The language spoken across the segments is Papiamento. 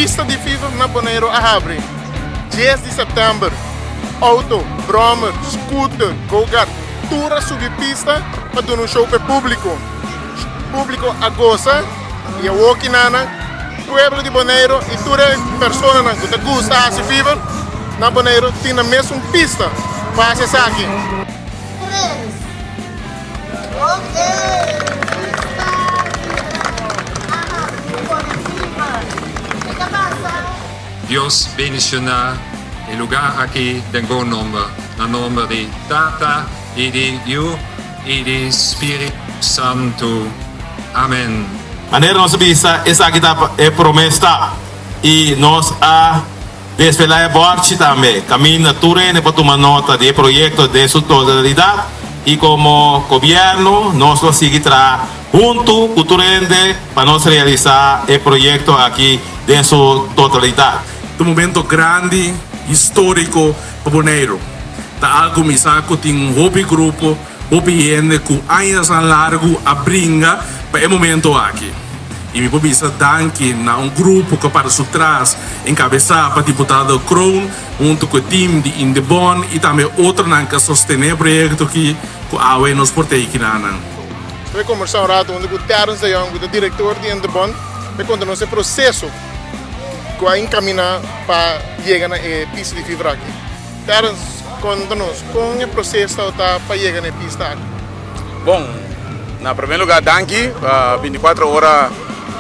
pista di Fever na Boneiru a habri, dies di sèptèmber. Outo, bròmer, scooter, go-kart, tur a subi pista pa duna un show pa e públiko. Públiko a gosa i awor kinana pueblo di Boneiru i tur e personanan ku ta gusta hasi Fever na Boneiru tin nan mesun pista pa hasi esaki. Tres. Oké. Pista a habri pone Fever. Ke ta pasa? Dios bendiciona e lugar aki den bo nomber, na nomber di Tata y di Yu y di Spiritu Santu. Amen. Manera nos a bisa, esaki ta e prome stap y nos a desvela e borchi tambe, caminda tur hende por tuma nota di e proyecto den su totalidad y como gobierno nos lo sigui traha hunto cu tur hende pa nos realisa e proyecto aki den su totalidad. Ta un momento grandi, historico pa Boneiru. Ta algo mi sa cu tin un hopi grupo, hopi hende cu añasnan largu a bringa pa e momento aki. Y mi por bisa danki na un grupo cu a para su tras, encabesa pa diputado Kroon hunto cu e team di Indebon y tambe otronan cu a sostene e proyecto aki cu awe nos por ta ekinan. Nos a kombersá un rato huntu ku Terence de Jong, ku ta direktor di Indebon, pa e konta nos e proseso ku a enkaminá pa yega na e pista di fibra aki. Terence, konta nos kon e proseso ta pa yega na e pista aki. Bon, na promé lugá danki pa bintikuatro ora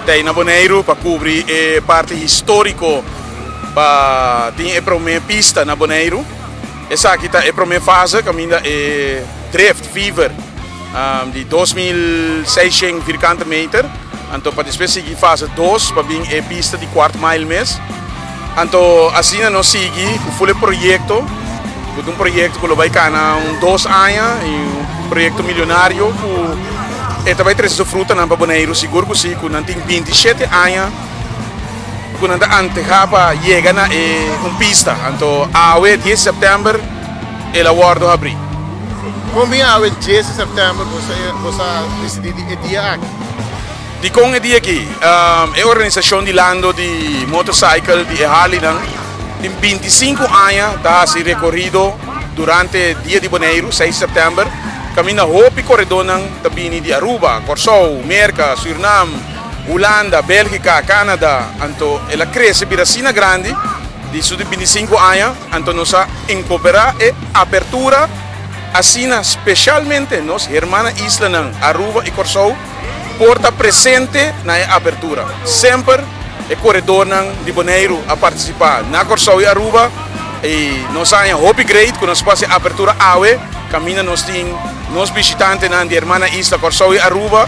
ta ei na Boneiru pa kubri e parti históriko pa tin e promé pista na Boneiru. Esaki ta e promé fase kaminda e drift fever di 2600 vierkante meter, anto pa despues sigui fase dos pa bin e pista di kwart mile mes. Anto asina nos sigui ku ful e proyekto, ku ta un proyekto ku lo bai kana un dos aña i un proyekto milionario ku e ta bai trese su frutanan pa Boneiru sigur ku si, ku nan tin 27 aña ku nan ta anteha pa yega na e un pista. Anto awe dies di sèptèmber el a wòrdu habrí. Kon bin awe dies di sèptèmber boso a disidí di e dia aki? Dikon e dia aki? E organisashon di lando di motorcycle di e Harleynan tin 25 aña ta hasi rekorido durante Dia di Boneiru, seis di sèptèmber, kaminda hopi koredónan ta bini di Aruba, Kòrsou, Merka, Sürnam, Hulanda, Bélgika, Canada, anto el a krese bira asina grandi di su di bintisinko aña, anto nos a inkoperá e apertura asina speshalmente nos hermana islanan Aruba i Kòrsou por ta presente na e apertura. Semper e koredornan di Boneiru a partisipá na Kòrsou i Aruba i nos a haña hopi great ku nos por hasi e apertura awe kaminda nos tin nos bishitantenan di hermana isla Kòrsou i Aruba.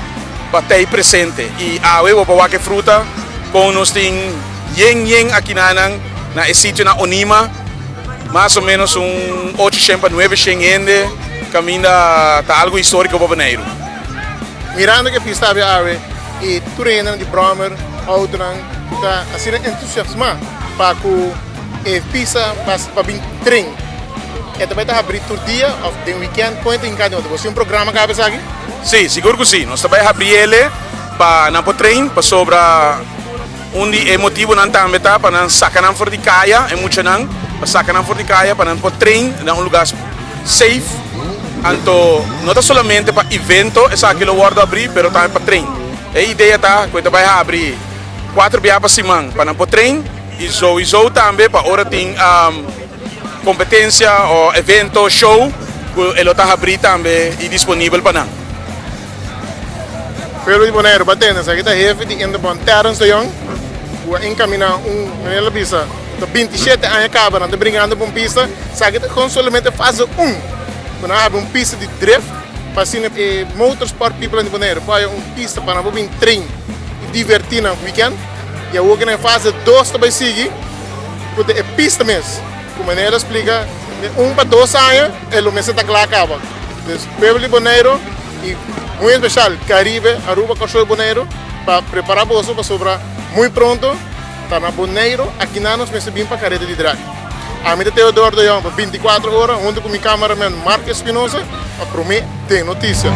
Pa tei presente y awe bo por wak e fruta con nos tin yen yen akinanan na e sitio na Onima mas o menos un ocho shen pa nuebe shen hende caminda ta algo historico pa Boneiru. Mirando ke pista habia awe y tur e hendenan di brommer, autonan cu ta asina entusiasma pa cu e pista pa bin tren e ta bay ta habri tur dia of den weekend con e ta hinca den otro? Bo tin un programa caba esaki? Sí, sigur ku sí. Nos ta bai habri ele pa nan por train, pasobra un di e motibonan tambe ta pa nan saka nan for di kaya, e muchanan, pa saka nan for di kaya pa nan por train na un lugar safe. Anto no ta solamente pa evento esaki lo wòrdu habrí, pero tambe pa train. E idea ta ku e ta bai habri kuater bia pa siman pa nan por train i souiso tambe pa ora tin Competencia o evento, show cu e lo ta habri tambe y disponibel pa nan. Pueblo di Boneiru ba tende esaki ta hefe di Interbond Terrence de Jong cu a encamina un manera lo bisa ta 27 aña caba nan ta bringando pa un pista esaki ta con solamente fase un cu nan a habri un pista di drift pa asina e motorsport people di Boneiru por haya un pista pa nan por bin train y diverti nan weekend y awor cu nan e fase dos ta bay sigui. Ku ta e pista mes. Ku manera a splika den un pa dos aña e lo mester ta kla kaba. Dus pueblo di Boneiru i muy espeshal Karibe, Aruba, Kòrsou i Boneiru pa prepara boso pasobra muy pronto ta na Boneiru akinan nos mester bin pa kareda di drag. Ami ta Theodor de Jong pa 24 ora huntu ku mi cameraman Mark Espinosa pa prome den notisia.